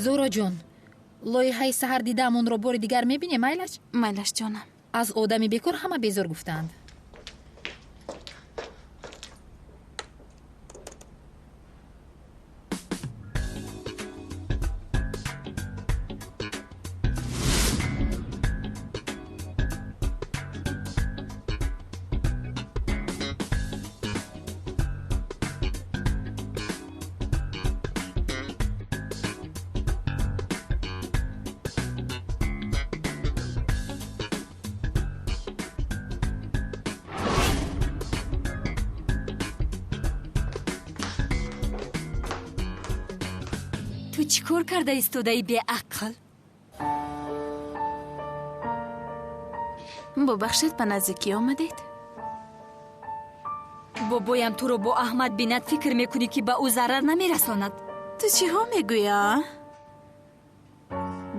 Зуҳроҷон, лоиҳаи саҳар дидаамонро бори дигар мебинем, майлаш? Майлаш, ҷонам. Аз одами бекор ҳама безор гуфтаанд. Ту чӣ кор карда истодаи беақл? Бубахшед, ба наздикӣ омадед? Бобоям туро бо Аҳмад бинад, фикр мекунӣ ки ба ӯ зарар намерасонад? Ту чиҳо мегӯӣ, а?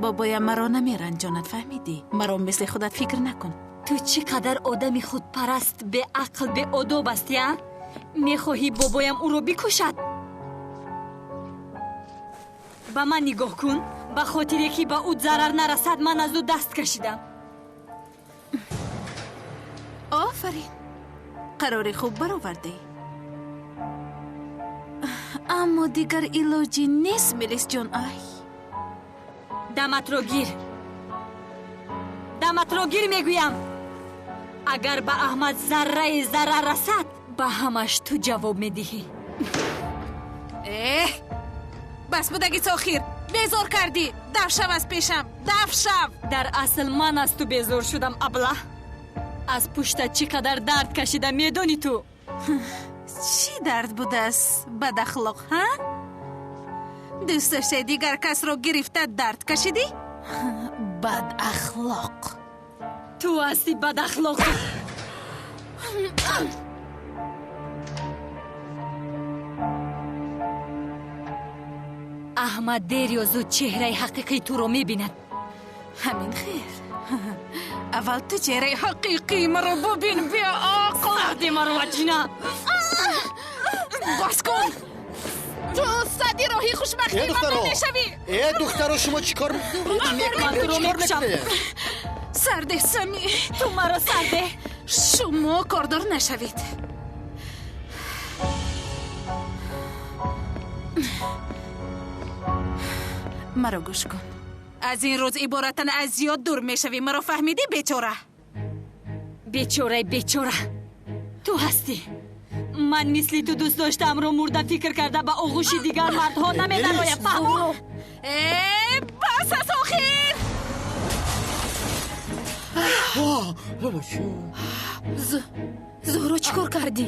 Бобоям маро намеранҷонад, фаҳмидӣ? Маро мисли худат фикр накун. Ту чӣ қадар одами худпараст, беақл, беодоб ҳастӣ, а? Мехоҳӣ бобоям ӯро бикушад? Ба ман нигоҳ кун. Ба хотире ки ба ӯ зарар нарасад, ман аз ӯ даст кашидам. Офарин, қарори хуб баровардӣ. Аммо дигар илоҷӣ нест, Мелисҷон. Ай, даматро гир, даматро гир мегӯям. Агар ба Аҳмад зарраи зарар расад, ба ҳамаш ту ҷавоб медиҳӣ. Эҳ, бас будагис охир, безор кардӣ. Даф шав аз пешам, даф шав. Дар асл ман аз ту безор шудам, аблаҳ. Аз пуштат чӣ қадар дард кашида медонӣ ту? Чӣ дард будааст, бадахлоқ, ҳа? Дӯст доштаи дигар касро гирифта дард кашидӣ? Бадахлоқ. Ту ҳастӣ бадахлоқ. Аҳмад дер ё зуд чеҳраи ҳақиқии туро мебинад. Ҳамин хел. Аввал ту чеҳраи ҳақиқии маро бубин, беақл. Сарди маро ваҷина. Бас кун. Ту сади роҳи хушбахтии ман намешавӣ. Э, духтаро, шумо чӣ кор мекунед? Сарде, Сами. Ту маро сарде. Шумо кордор нашавед. Маро гӯш кун. Аз ин рӯз иборатан аз зиёд дур мешавӣ. Маро фаҳмидӣ, бечора? Бечораи бечора ту ҳастӣ. Ман мисли ту дӯст доштаамро мурда фикр карда ба оғӯши дигар мардҳо намедароям, фаҳмо? Э, бас аст охир! Зуҳро, чӣ кор кардӣ?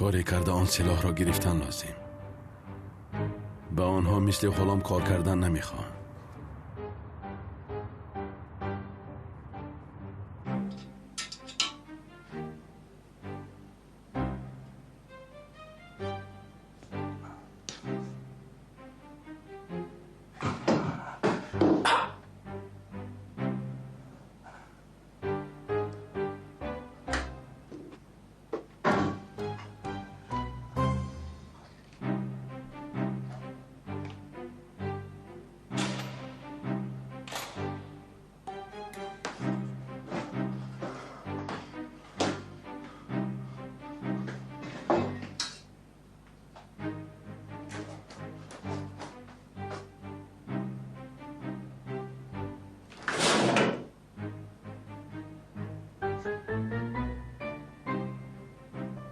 Коре карда он силоҳро гирифтан лозим. Ба онҳо мисли ғулом кор кардан намехоҳам.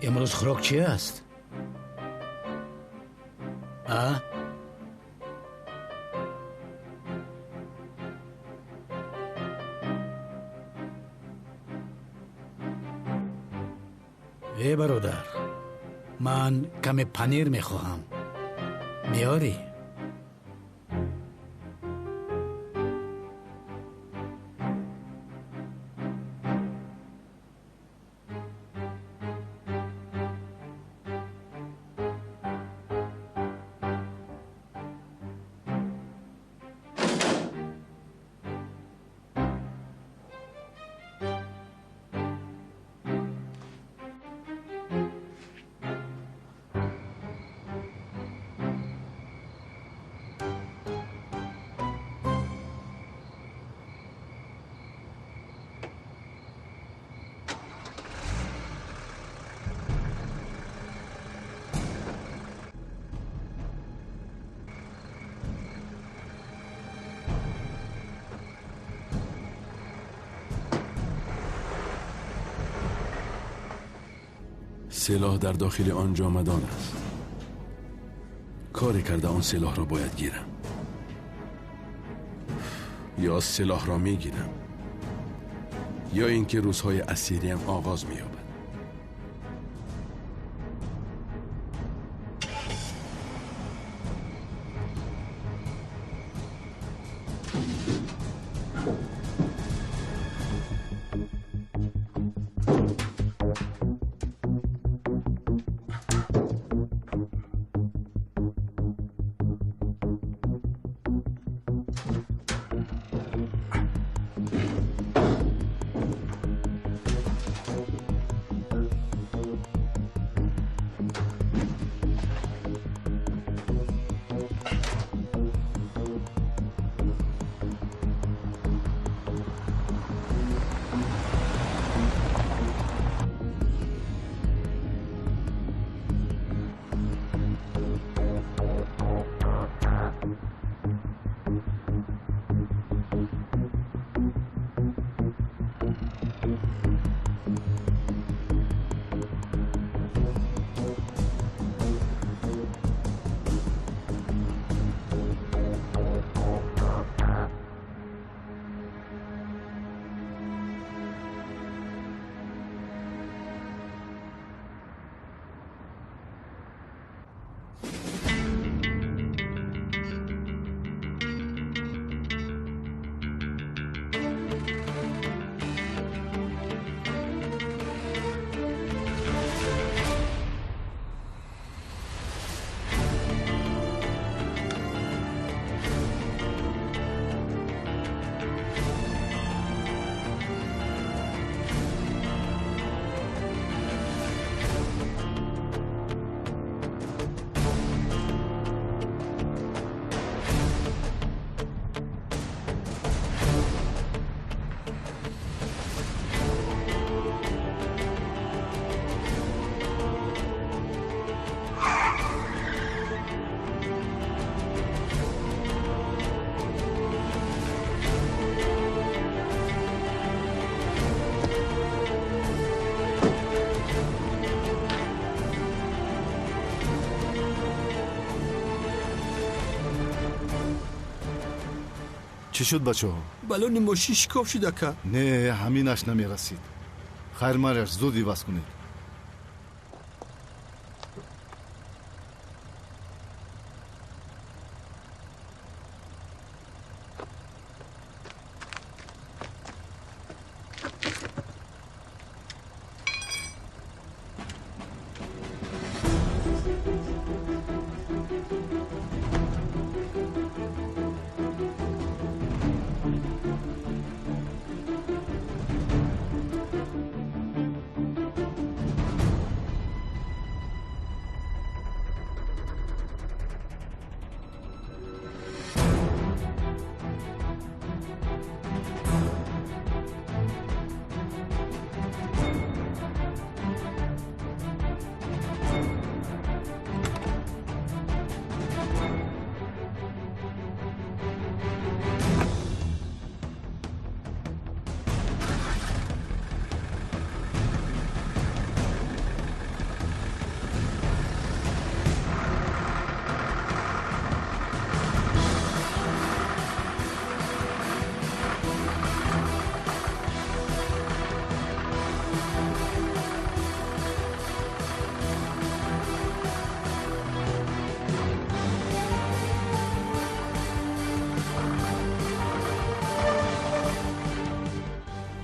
Имрӯз хӯрок чи аст? А? Э бародар, ман каме панир мехоҳам. Меорӣ? سلاح در داخل آن جامدان است. کاری کرده آن سلاح را باید گیرم. یا سلاح را میگیرم یا اینکه روزهای اسیریم آغاز می‌یابد. Чӣ шуд, бачаҳо? Балони мошин шикоф шуд, ака. Не, ҳаминаш намерасид. Хайр, мараш, зуд иваз кунед.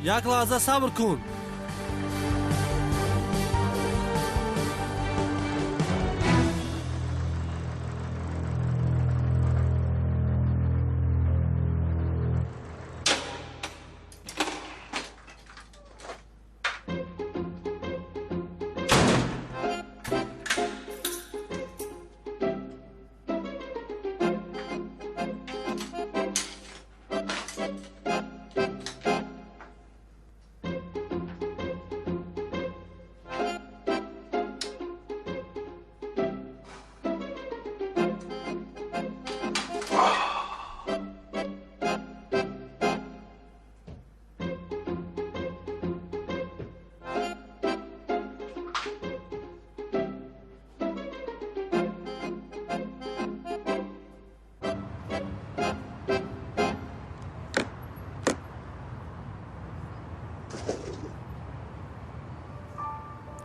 Як лаҳза сабр кун.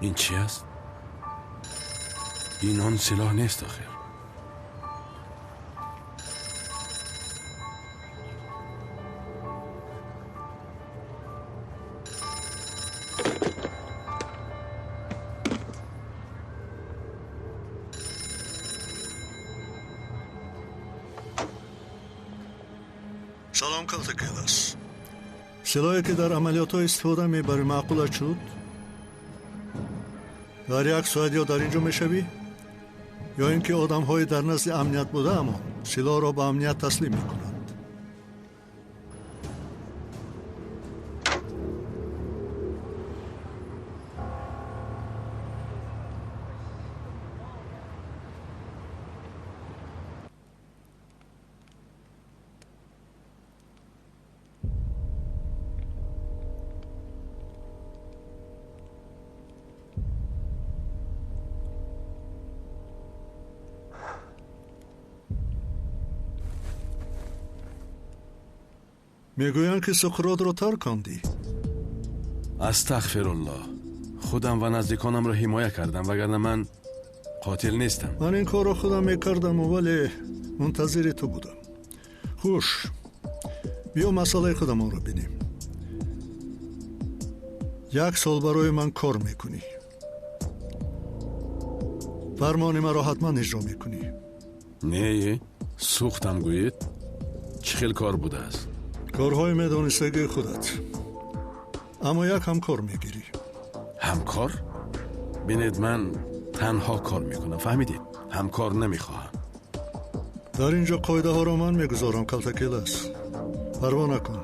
Ин чӣ аст? Ин он силоҳ нест охир. Салом, Калтакелас. Силоҳе ки дар амалиётҳо истифода мебарӣ, маъқулат шуд? Дар як соат ё дар ин ҷо мешавӣ, ё ин ки одамҳои дар назди амният будаамон силоҳро ба амният таслим мекунанд. Мегӯянд, ки Суқротро таркондӣ. Астағфируллоҳ, худам ва наздиконамро ҳимоя кардам, вагарна ман қотил нестам. Ман ин корро худам мекардаму, вале мунтазири ту будам. Хуш, биё масъалаи худамонро бинем. Як сол барои ман кор мекунӣ, фармони маро ҳатман иҷро мекунӣ. Не, сӯхтам гӯед, чӣ хел кор будааст? Корҳои медонистагии худат, аммо як ҳамкор мегирӣ. Ҳамкор? Бинед, ман танҳо кор мекунам, фаҳмидед? Ҳамкор намехоҳам. Дар ин ҷо қоидаҳоро ман мегузорам, Калтакелас. Парво накун,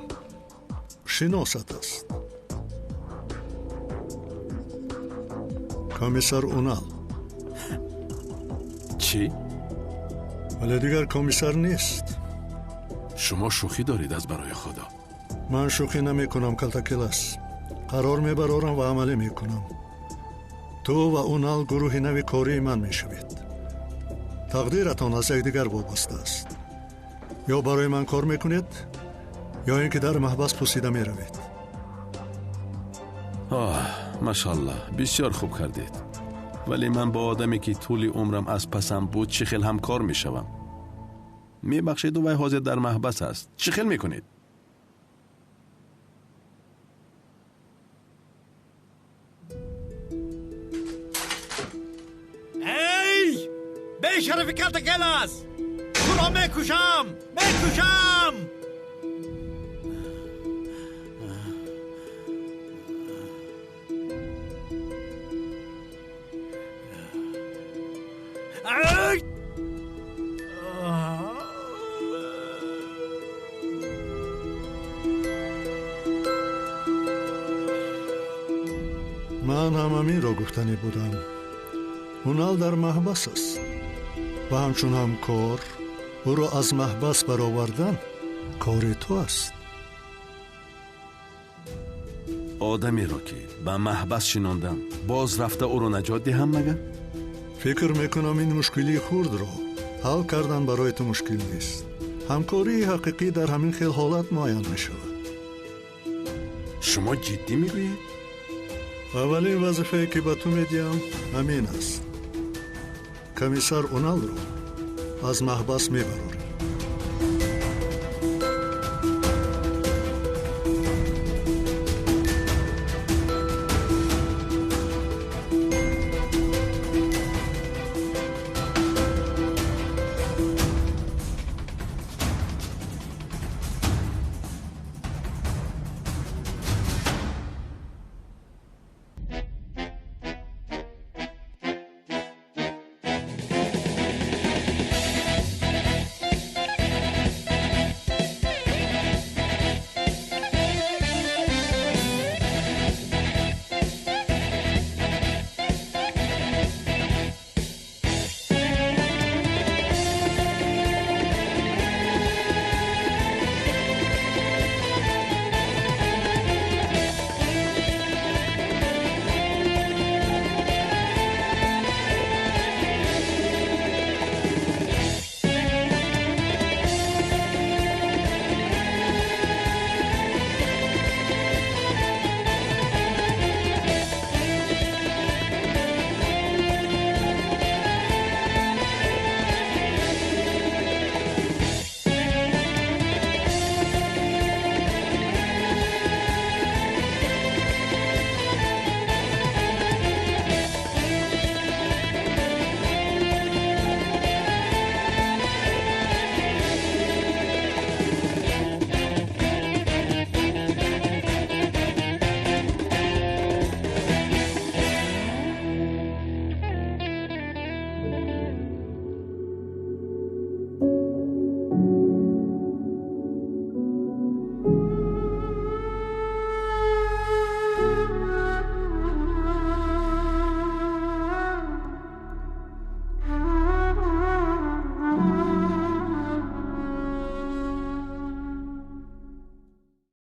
шиносат аст. Комиссар Унал. Чӣ? Вале дигар комиссар нест. Шумо шӯхӣ доред, аз барои Худо. Ман шӯхӣ намекунам, Калтакелас. Қарор мебарорам ва амалӣ мекунам. Ту ва Унал гурӯҳи нави кории ман мешавед. Тақдиратон аз якдигар вобаста аст. Ё барои ман кор мекунед, ё ин ки дар маҳбас пусида меравед. Оҳ, машаллоҳ, бисёр хуб кардед. Вале ман бо одаме, ки тӯли умрам аз пасам буд, чӣ хел ҳамкор мешавам? Мебахшеду, вай ҳозир дар маҳбас аст. Чӣ хел мекунед? Эй, бешарафи Калтакелас, туро мекушам, мекушам! Ай! Ман ҳам ҳаминро гуфтанӣ будам. Унал дар маҳбас аст ва ҳамчун ҳамкор ӯро аз маҳбас баровардан кори ту аст. Одамеро, ки ба маҳбас шинондам, боз рафта ӯро наҷот диҳам магар? Фикр мекунам, ин мушкилии хурдро ҳал кардан барои ту мушкил нест. Ҳамкории ҳақиқӣ дар ҳамин хел ҳолат муайян мешавад. Шумо ҷиддӣ мегӯед? Аввалин вазифае, ки ба ту медиҳам, ҳамин аст. Комиссар Уналро аз маҳбас мебарорӣ.